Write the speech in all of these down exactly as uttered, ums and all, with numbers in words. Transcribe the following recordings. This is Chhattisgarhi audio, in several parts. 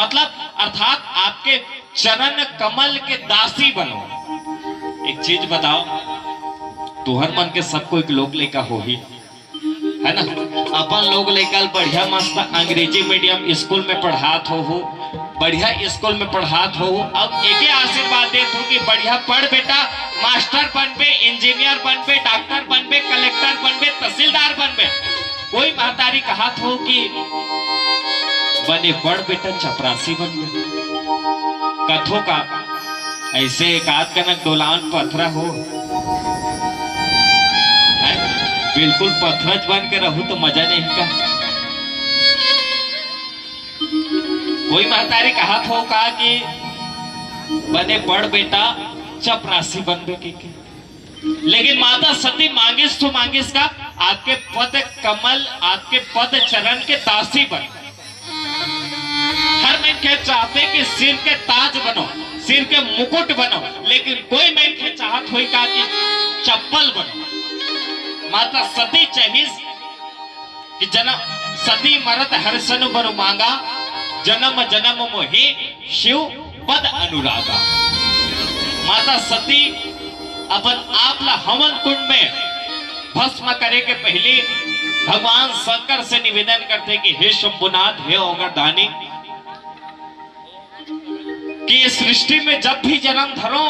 मतलब, अर्थात आपके चरण कमल के दासी बनो। एक चीज बताओ, तुहर मन के सब कोई लोग लइका होही, है ना? अपन लोग लइका ल बढ़िया मस्त अंग्रेजी मीडियम स्कूल में पढ़ात होहू, बढ़िया स्कूल में पढ़ात होहू। अब एके आशीर्वाद देत हो कि बढ़िया पढ़ बेटा, मास्टर बनबे, इंजीनियर बनबे, डॉक्टर बनबे, कलेक्टर बनबे, तहसीलदार बनबे। कोई महतारी कहत हो कि बने पढ़ बेटा, चपरासी बनबे। कथो का ऐसे एक आध कनक डोलावन पथरा हो, हैं? बिल्कुल पथरच बन के रहू तो मजा नहीं का। कोई महतारी कहत हो का कि बने पढ़ बेटा, चपरासी बनबे के, के। लेकिन माता सती मांगिस तो मांगिस का, आपके पद कमल, आपके पद चरण के दासी बन। हर मनखे चाहते कि सिर के ताज बनो, सिर के मुकुट बनो, लेकिन कोई मनखे चाहत होई का कि चप्पल बनो। माता सती चाहिस कि जन्म, सती मरत हर सनु बर मांगा, जन्म जन्म मोहि शिव पद अनुरागा। माता सती अपन आप ला हवन कुंड में भस्म करे के पहली भगवान शंकर से निवेदन करथे कि हे शंभुनाथ, हे ओगरदानी, कि इस सृष्टि में जब भी जन्म धरो,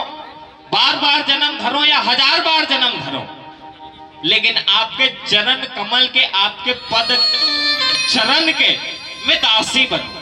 बार बार जन्म धरो या हजार बार जन्म धरो, लेकिन आपके चरण कमल के, आपके पद चरण के मैं दासी बनूं।